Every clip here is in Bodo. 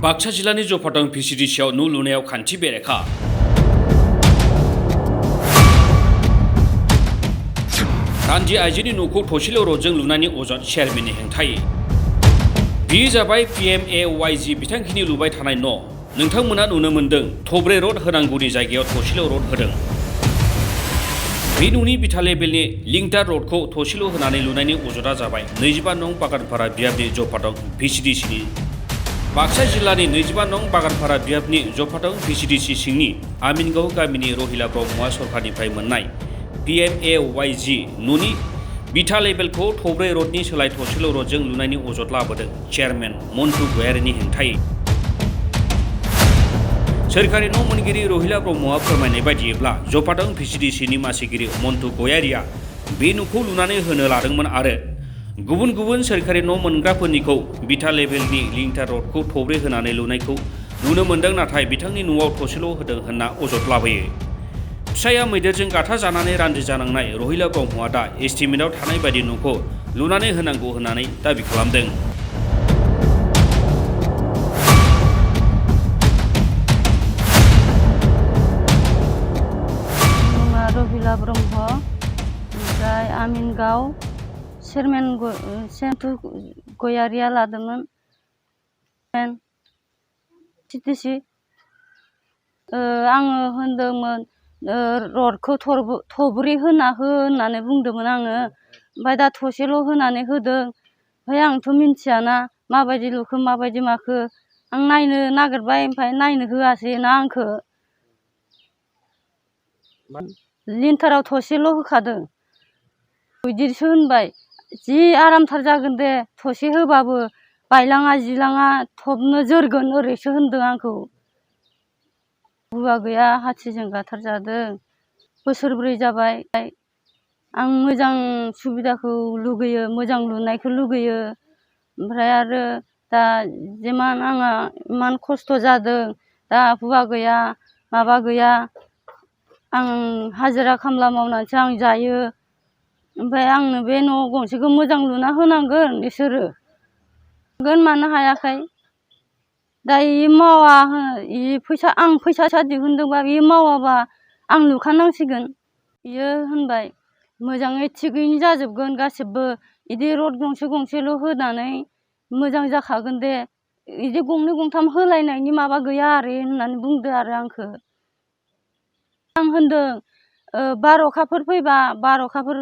बाक्सा जिल्लानि जफादं भिसिडिसिआव न' लुनायाव खान्थि बेरेखा। रान्दि आइजोनि न'खौ थसेल' रडजों लुनायनि अजद चेयारमेननि हेंथायै। बेयो जाबाय PMAYG बिथांखिनि लुबाय थानाय न'। नोंथांमोना नुनो मोन्दों थब्रै रड होनांगौनि जायगायाव थसेल' रड होदों। बे न'नि बिथा लेभेलनि लिंटार रडखौ थसेल' होनानै लुनायनि अजदआ जाबाय 25 नं बागानपारा बियाबनि जफादं भिसिडिसिनि। बाक्सा जिल्लानि 25 नं बागानपारा बियाबनि जफादं भिसिडिसि सिंनि आमिनगाव गामिनि रहिला ब्रह्मआ सरकारनिफ्राय मोननाय PMAYG न'नि बिथा लेभेलखौ थब्रै रडनि सोलाय थसेल' रडजों लुनायनि अजद लाबोदों चेयारमेन मन्टु गयारीनि हेंथायै। सोरखारि न' मोनगिरि रहिला ब्रह्मआ फोरमायनाय बायदियैब्ला जफादं भिसिडिसिनि मासिगिरि मन्टु गयारीआ बे न'खौ लुनानै होनो लादोंमोन आरो गुबुन गुबुन सोरखारि न' मोनग्राफोरनिखौ बिथा लेभेलनि लिंटार रडखौ थब्रै होनानै लुनायखौ नुनो मोन्दों, नाथाय बिथांनि न'आव थसेल' होदों होनना अजद लाबोयो। फिसाया मैदेरजों गाथा जानानै रान्दि जानांनाय रहिला ब्रह्मआ दा एस्टिमेटआव थानाय बायदि न'खौ लुनानै होनांगौ होननानै दाबि खालामदों। रहिला ब्रह्म ओमफ्राय आमिनगाव चेयारमेन मन्टु गयारीया लादोंमोन भिसिडिसि। आङो होनदोंमोन रडखौ थब्रै होननानै बुंदोंमोन आङो, ओमफ्राय दा थसेल' होनानै होदों। ओमफ्राय आंथ' मिन्थियाना माबायदि लुखो माबायदि माखो, आं नायनो नागिरबाय ओमफ्राय नायनो होआसै ना आंखौ। लिन्टाराव थसेल' होखादों बिदिसो होनबाय। जि आरामथार जागोन दे थसे होबाबो, बायलाङा जिलाङा थबनो जोरगोन ओरैसो होनदों आंखौ। हुवा गैया हाथिजों गाथारजादों, बोसोरब्रै जाबाय। आं मोजां सुबिदाखौ लुगैयो, मोजां लुनायखौ लुगैयो। ओमफ्राय आरो दा जिमान आंहा इमान खस्थ' जादों, दा हुवा गैया माबा गैया, आं हाजिरा खामला मावनानैसो आं जायो। ओमफ्राय आंनो बे न' गंसेखौ मोजां लुना होनांगोन बिसोरो। मानो हायाखै दा इ मावा, आं फैसा दिहुनदोंबा बे मावाबा आं लुखानांसिगोन। बियो होनबाय मोजाङै थिगैनो जाजोबगोन गासिबो, बिदि रड गंसे गंसेल' होनानै मोजां जाखागोन दे, बिदि गंनै गंथाम होलायनायनि माबा गैया आरो होननानै बुंदो आरो आंखौ। आं होनदों बार'खाफोर फैबा, बार'खाफोर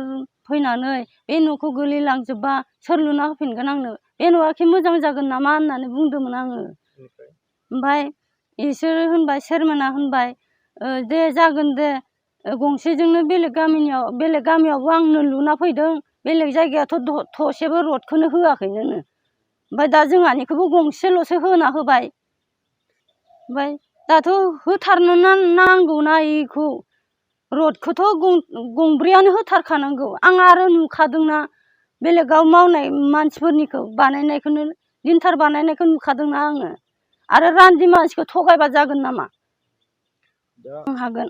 फैनानै बे न'खौ गोलैलांजोबबा सोर लुना होफिनगोन आंनो? बे न'आखि मोजां जागोन नामा होननानै बुंदोंमोन आङो। ओमफ्राय बिसोरो होनबाय, चेयारमेना होनबाय दे जागोन दे, गंसेजोंनो बेलेग गामियावबो आंनो लुना फैदों, बेलेग जायगायाथ' थसेबो रडखौनो होआखैनो। ओमफ्राय दा जोंहानिखौबो गंसेल'सो होना होबाय। ओमफ्राय दाथ' होथारनो नांगौना बेखौ, रडखौथ' गंब्रैयानो होथारखानांगौ। आं आरो नुखादोंना बेलेगाव मावनाय मानसिफोरनिखौ बानायनायखौनो, लिन्टार बानायनायखौ नुखादोंना आङो। आरो रान्दि मानसिखौ थगायबा जागोन नामा? आं हागोन।